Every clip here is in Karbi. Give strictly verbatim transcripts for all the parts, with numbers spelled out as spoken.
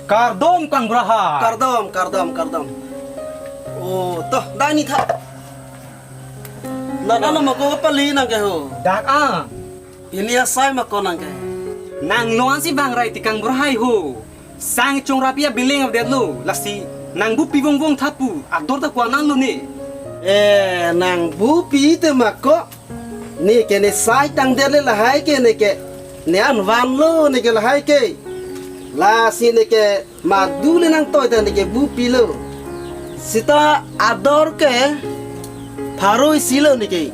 Kardom Kang Burahai. Kardom, kardom, kardom. Oh, to, dai ni tha. Nana nama ko pali nang ke ho. Dak ang. Ili asai ma ko nang ke. Nang loan si bang rai ti Kang Burahai ho. Sang chongrapi abiling avdetlo, lasi nang bupi vongvong tha pu, ador ta ko-an nanglo ne. Eh, nang bupi te ma ko. Ne ke ne sai tangdet le lahai ke ne ke. Ne an vanlo ne ke lahai ke. Lasi ne ke madu le nangtoi ta ne ke bupilo. Sita ador ke pharo isi lo ne ke.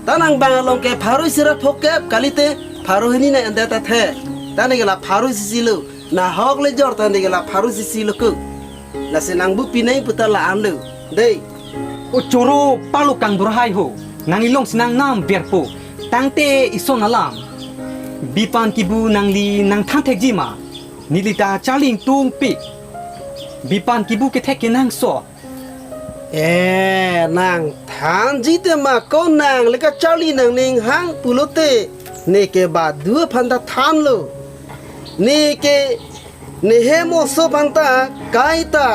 Ta nang bang along ke pharo isi ra phokep kalite pharo hini ne endet athe. Ta ne ke la pharo isi lo. Nahok le jor ta ne ke la pharo isi lo ko. Lasi nang bupi nai pu ta la-an lo. Dei. O choro palo Kang Burahai ho. Nang ilong si nang nam verpo. Tangte ison alam. Bipan kibu nangli nangthan thekji ma. Neli ta charli ingtungpik. Bipan kibu kethek kenangsot. Eh, nangthanji te ma ko nang le kacharli nangning hang pulote. Ne ke badu aphan ta thanlo. Ne ke ne hem oso aphan ta kaita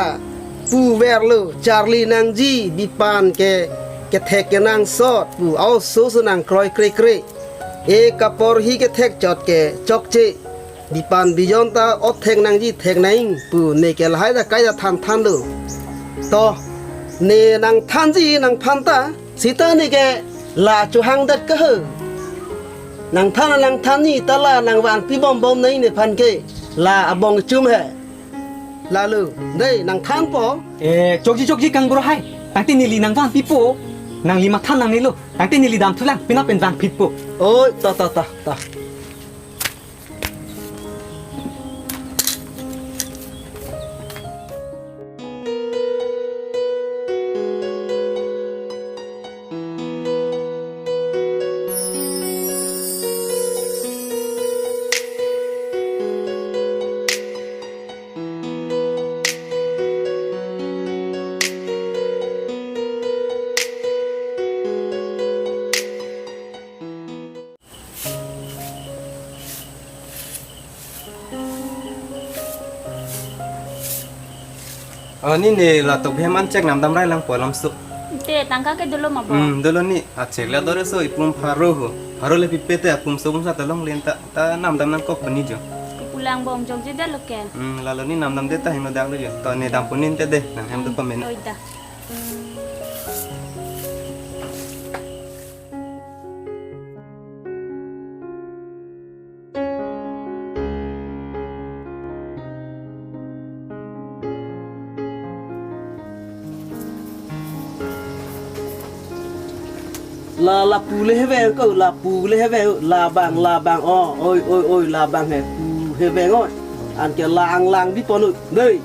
puverlo charli nangji bipan ke kethek kenangsot pu a-oso oso nang kroikrekre. E kaporhi kethek chot ke chokche. Bipan bijon ta othek nangji thek nang pu ne ke lahai ta kaita than thanlo. To, ne nangthanji nangphan ta sita ne ke la chohangdet ke ho. Nangthan nangthan ni ta la nangvanpi bombom nai nephan ke la abong chum he. Lalo, dei nangthanpo. Eh, chokji chokji Kang Burahai. Tangte neli nangvanpipo. Nangli matha nangnelo. Tangte neli damthulang, penap pen vangphitpo. Oi, ta ta ta ta. Oh, ni ne latok hem an chek namdam rai lang po lamsuk. Te tangka ke dolo ma bo? Hmm, dolo ni, achek la dore so ipum pharo ho. Pharo le pipe te apum so pum sa ta longlen ta, ta namdam nangkok pani jo. Pulang bom jok je dalo ke. Hmm, lalo ni namdamde ta hingno dak lo jo. To ne dampo nin te de, nang hem to pamen. Oi da. La lapu le heveng ko, lapu le heveng, labang, labang, oh, oi, oi, oi, labang he, pu heveng, oi. Anke la-ang lang di ponu, dei.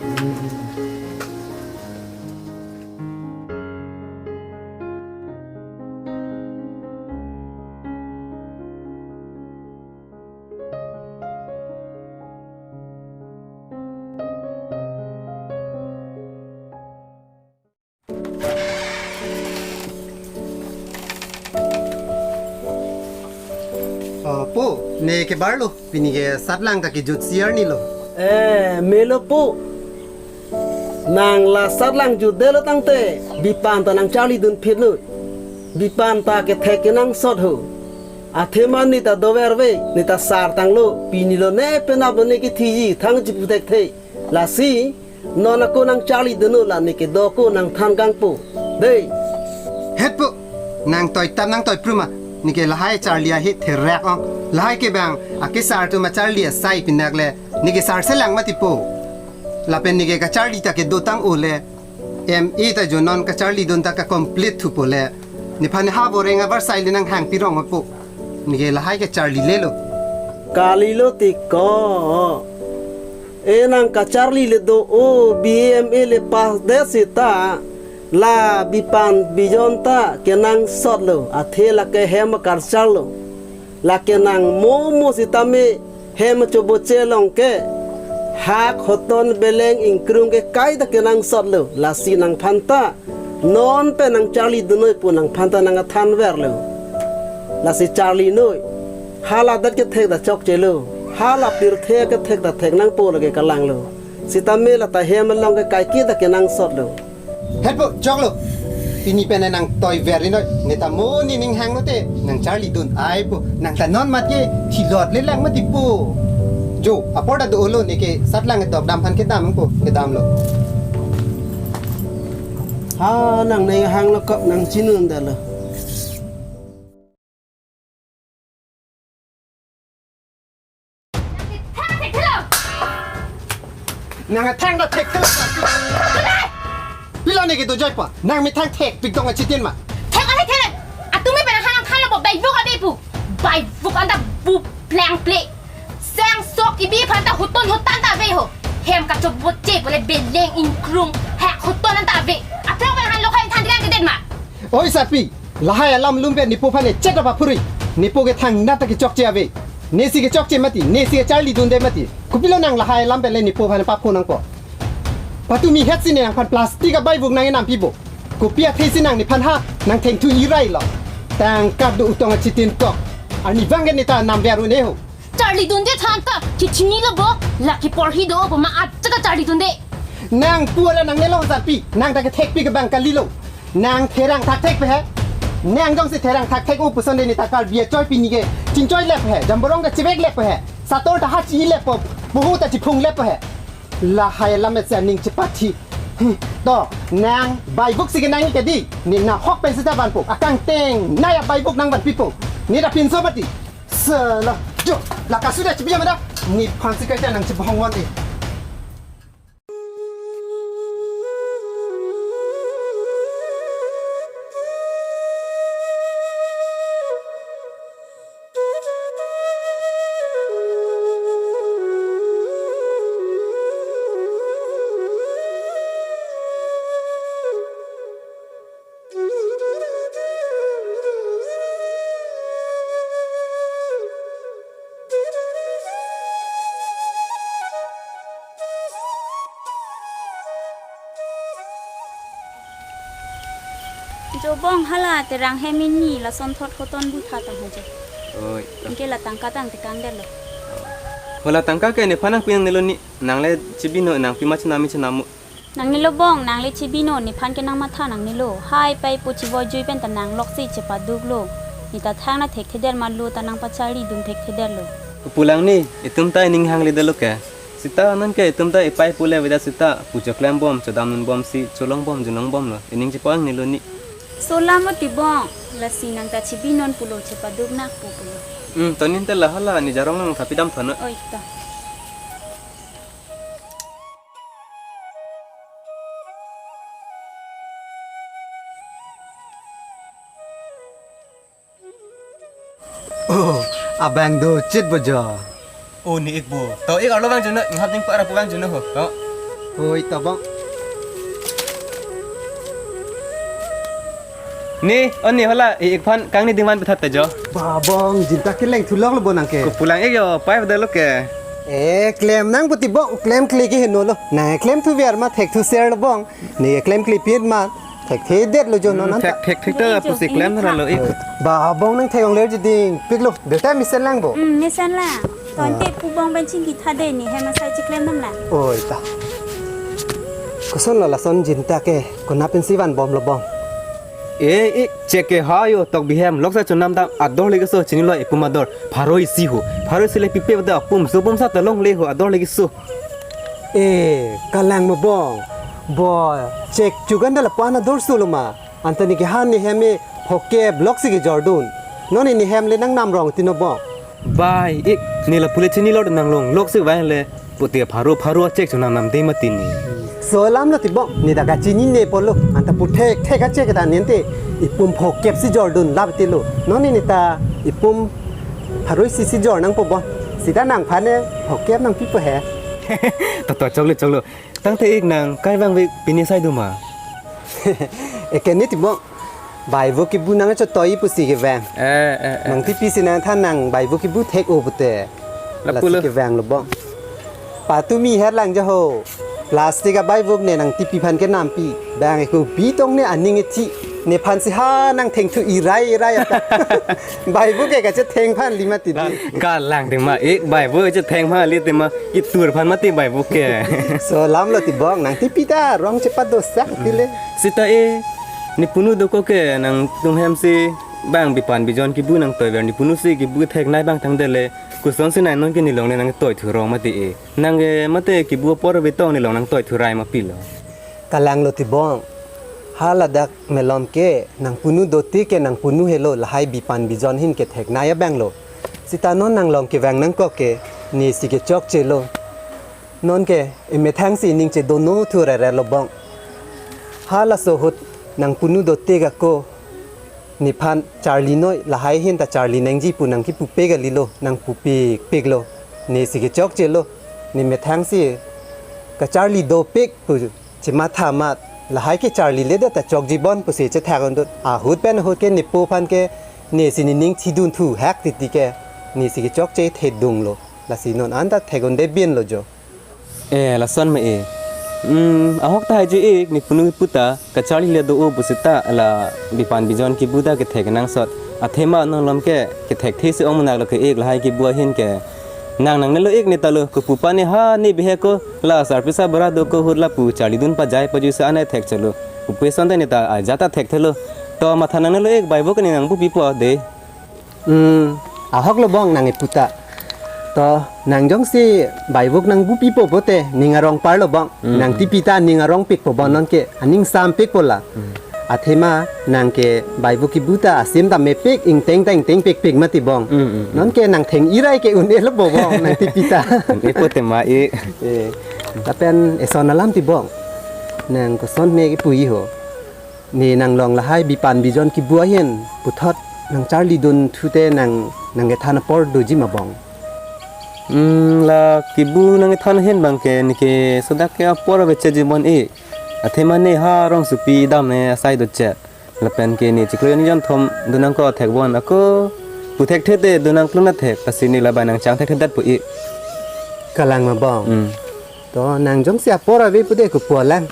Oh, po, ne ke barlo, pini ke satlang ta kejut siar ni lo. Eh, melo po. Nang la satlang jutdelo tangte, bipan ta nangcharlidun phit noi. Bipan ta kethek kenangsot ho. Athema ne ta doverve, ne ta sar tanglo, pini lo ne penap lo ne kethiji, thang chipu thekthe. Lasi, non ako nangcharlidun noi la ne kedo ako nangthan kangpo. Dei. Hetpo, nangtoi tap nangtoi pru ma, ne ke lahai charli ahi therak ong. Lahai ke bang, akesar atum acharli asai pinak le, ne ke sar selang mati po. Lapen ne ke kacharli ta kedo tang ole. M A ta jo non kacharlidun ta ka complete thupo le. Nephan ha boreng avarsai le nanghang pirong po. Ne ke lahai kacharli lelo. Kalilo ti ko. E nang kacharli le do o B A M A le pass det seta. La bipan bijon ta kenangsot lo. Athe la ke hem karchar lo. La ke nang momo sitame hem choboche along ke hak hoton beleng ingkrung ke kaita kenangsot lo, lasi nangphan ta non pen nangcharlidun noi pu nangphan ta nangathanver lo. Lasi charli noi. Hala det kethek ta chokche lo. Hala pirthe kethek ta thek nangpo lake kalang lo. Sitame lata hem along ke kaike ta kenangsot lo. Hepo, choklo. Pini pen nang toiver ri noi. Ne ta mo nening hanglo te nang charlidun ai po. Nang ta non mat ke thilot le lang mati po. Jo, apor ta dolo, ne ke sat lang dok dam aphan kedam po. Kedamlo. Ha, nang ne hanglo kok nang chinun dalo. Nang thang ta thek thek. Pilo ne ke dojoi pa. Nang methang thekpik tong achitin ma. Thek ale thek. Atumi pen hang hang lo baibuk ave pu. Baibuk anta bu plang ple. Sang sok ibi aphan ta huton hutan ta ave ho. Hem kachobot che pole beleng ingkrung. Hek huton anta ave. Atumi pen hang lo khai than dikang kedet ma. Oi sarpi, lahai alam lum pen nepo aphan echet apa phuri. Nepo ke thangnat ta kechokche ave. Nesi kechokche mati, nesi kecharlidunde mati. Kopilo nang lahai alam pen le nepo aphan paphu nangpo. Patumi het si ne nangphan plastic abaibuk nang enam pipo. Kopi athe si nang nephan ha, nang thengthu irai lo. Tangka do utong achitin kok. Arnivang ke ne ta namver un-e ho. Charlidunde than ta, kichinilo bo, lake porhi do bo ma acha ta charlidunde. Nang pu ala nangne lo sarpi, nang ta kethekpik abang kalilo. Nang therang thakthek pe he. Nang jongsi therang thakthek o puson de ne ta Karbi achoi pini ke chingchoi lep he, jamborong ta chevek lep he. Sator ta ha chi lep po, puhu ta chiphung lep he. Lahai alam ese aning chepathi. Hmm, to, nang baibuk si ke nang ke di, ne nahok pen sita vanpo, akangteng naya baibuk nang van pipo. Ne ta pinso mati. Sela, jo, la kasuda chibi mada. Nephan si kaita nang chibohong wan e. Jo bong hala terang hem ini lason thot hoton bu tha tang haja. Oi. Anke la tangka tang tekang det lo. Hala tangka ke nephan nangpi nangnelo ni, nang le chibino nangpi ma chinam mi chinam mo. Nangnelo bong, nang le chibino, nephan ke nang matha nangnelo. Hai pai po chivo jui pen ta nang loksi chepaduk lo. Ne ta thang na thekthedet ma lo ta nang pacharlidun thekthedet lo. Kopulang ni, itum ta ining hangledetlo ke. Sita non ke itum ta ipai pule veda sita pu choklem bom, chodam nun bom si, cholong bom, junong bom lo. Ining chepang nelo ni. Solam o tibong, lasi nang ta chibinon pulo chepaduk nak po pulo. Hmm, tonin te lahala ni jarong nang thapidam thono. Oi ta. Oh, abang do chit bo jo. Oh, ni ik bo. To ik arlo vang jono, inghap ding para pu vang jono ho. To. Oi, to bong. Ni, oh ni hala, i ik phan kangni dingvan pethat ta jo. Ba bong, jinta keleng thulok lo bo nang ke. Kopulang ik jo, pai pada lo ke. Eh, klem nang puti bong, klemkle ke heno lo. Nang klem thuver ma thekthu ser lo bong. Ne klemkle pin ma, thekthedet lo jo non anta. Thek thek thek ta pusi klem ra lo ik. Ba bong nang thek ong ler jiding, pik lo. Delta mesen lang bo. Hmm, mesen lang. Tonte pu bong pen chingki thade ne hem asai chiklem nam lang. Oi ta. Koson lo lason jinta ke, konat pensi van bom lo bong. E, ik chek ke ha yo tok bihem, loksa chonam dam ador legi so chinilo ipum ador. Pharo isi ho. Pharo isi le pipe pada apum, so bom sa talong le ho ador legi so. E, kalang mo bong. Bo, chek chugan dala puan ador sulo ma. Anta ne ke han ne hem e phokep loksi kejordun. Non ne hem le nang namrong tino bong. Bai, ik, ne la pule chinilo nang long, loksi vang le. Pute pharo pharo achek chonam namde mati ni. So alam lo ti bong, ne ta kachinine pulo. Anta pu thek thek achek ta nente. Ipum phokep si jordun lap ti lo. Non ne ta ipum pharo isi si jor nangpo bong. Sita nangphan ne phokep nangpipo he. To to choklo choklo. Tangte ik nang kai vangve pini sai do ma. Eke ni ti bong. Baibuk kebu nang chotoi pusi kevang. Eh, eh, eh. Nang tipi si nangthan nang baibuk kebu thek o pute. Lapu lo. Lasi kevang lo bong. Patumi het lang jo ho. Plastic abaibuk ne nang tipi aphan kenampi. Bang eko bitong ne aning ethi. Nephan si ha nang thengthu irai irai ata. Baibu ke kachetheng aphan li mati di. Kalang tema ik baibu kachetheng aphan li tema itur aphan mati baibu ke. So lam lo tibong nangtipi ta rong chepat dosak tile. Sita e, ne punu dokok ke nangtum hem si bang Bipan Bijon kibu nangtoiver, ne punu si kibu theknei bang tangdet le. Koson si nai non ke ne along le nangtoithu rong mati e. Nang ke mate kibu apor betong ne along nangtoithu rai ma pilo. Kalang lo tibong. Haladak malom ke nang punu dote ke nang punu helo lahai Bipan Bijon ahin ke theknei abang lo. Sita non nang along kevang nangkok ke ne si kechokche lo. Non ke emethang si ning chedono thu rere lo bong. Halaso ahut nang punu dote ako nephan charli noi lahai ahin ta charli nangji pu nang kipupik kali lo nang pupikpik lo. Ne si kechokche lo. Ne methang si kacharli dopik pu chematha mat lahai ke charli le da ta chokji bon pusi chethak undut. Ahut pen ahut ke nepo aphan ke ne si nening thidun thu hak titi ke ne si kechokche thedung lo. Lasi non anta thek unde bin lo jo. Eh, lason ma e. Hmm, ahok ta haji ik ne punu puta kacharli le do o pusita la Bipan Bijon kibu ta kethek nangsot. Athema nang along ke kethekthe si ong munak lo ke ik lahai kibu ahin ke. Nang nangnelo ik ne ta lo kopupa ne ha ne bihek ko la sarpi sa bara do ko ahut lapu charlidun pajai pajui sa anai thekchelo. Kopuson ta ne ta ajat ta thekthelo. To matha nangnelo ik baibu ke ne nangbupipo de. Hmm, ahok lo bong nang iputa. To nang jongsi baibuk nangbupipo pote ning arong par lo bong. Hmm. Nangtipi ta ning arongpikpo bong non ke aning sampikpo la. Hmm. Athema nang ke baibuk kibu ta asim ta mepik ingteng ta ingtengpikpik mati bong. Hmm, hmm, hmm. Non ke nang theng irai ke un-e lo po bong nangtipi ta. Un-e po tema e. Eh, lapen eson alam tibong. Nang koson ne kipu i ho. Ne nang along lahai Bipan Bijon kibu ahin puthot nang charlidun thute nang nang kethan apor doji ma bong. Hmm, la kibu nang kethan ahin bang ke ne ke sodak ke apor ave cheji bon e. Athema ne ha rongsopi dam ne asai doche. Lapen ke ne chiklo jon thom do nangkok thek bon ako puthekthe te do nangklun athek pasi ne la bai nangchang thekthedet po e. Kalang ma bong. Hmm. To nang jongsi apor ave pude kopu alang.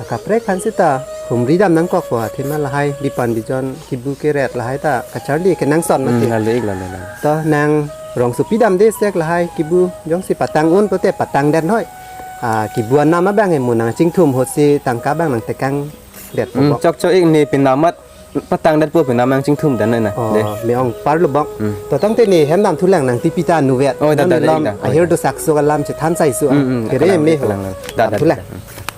Akaprek aphan sita humri dam nangkokpo athema lahai Bipan Bijon kibu keret lahai ta kacharli kenangsot mati. Hmm, lalo ik, lalo, lalo. To nang rongsopi damde sek lahai kibu jongsi patang un pote patangdet noi. Ah, kibu anam abang emu nangchingthum ahut si tangka abang nangtekangdet po. Hmm, bok. Chokchok ik ne pinam amat patangdet po pinam nangchingthum dan na. Oh, de. Me-ong par lo bok. Hmm. To tangte ne hem dam thulang nangtipi ta nuvet. Oh, da, da, da, lom da. Oh, ahir da. Do sakso alam chethan sai su. Hmm, hmm, kere kalang, me ho. Kalang, kalang. Da, da, thulang. Da, da. Hmm.